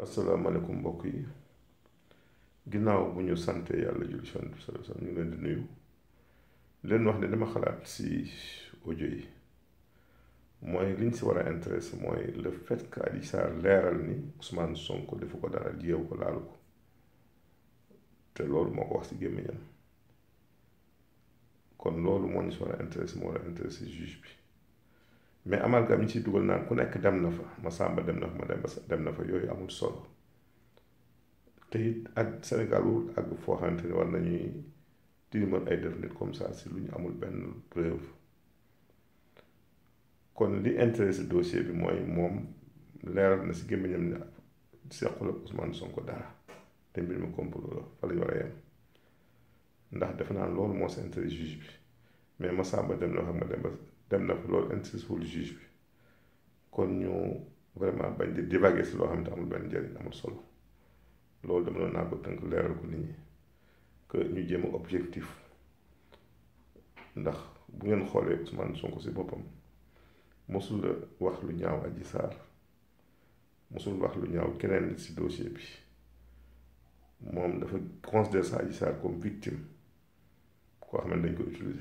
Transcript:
asalaamaaleykum mbokk yi ginnaaw bu ñu sante yàlla julli ci Yonent bi sallallahu alayhi wa sallam ñu ngi leen di nuyu leen wax ne dama xalaat si audio yi mooy liñ si war a intéressé mooy le fait que Adji Sarr leeral ni Ousmane Sonko defu ko dara jéew ko laalu ko te loolu moo ko wax si gémmiñam kon loolu moo ñu si war a intéressé moo war a intéressé juge bi mais amalgame ñu ciy dugal naan ku nekk dem na fa ma sàmba dem na fa ma dem na fa yooyu amul solo te it ak Sénégal wul ak foo xamante ni war nañuy tilimal ay def nit comme ça si lu ñu amul benn preuve kon li intéressé dossier bi mooy moom leeral na si gémmiñam ne sequl ak Ousmane Sonko dara te mbir mi complot la fa lañu war a yem ndax defe naa loolu moo si intéressé juge bi mais ma sàmba dem na fa ma dem na fa loolu intéressé wul juge bi kon ñu vraiment bañ di divaguer si loo xam ne amul benn njëriñ amul solo loolu dama doon naa ko tënk leeral ko nit ñi que ñu jéem a objectif ndax bu ngeen xoolee Ousmane Sonko si boppam mosul la wax lu ñaaw Adji Sarr mosul wax lu ñaaw keneen si dossier bi moom dafa considérer sa Adji Sarr comme victime koo xam ne dañ ko utiliser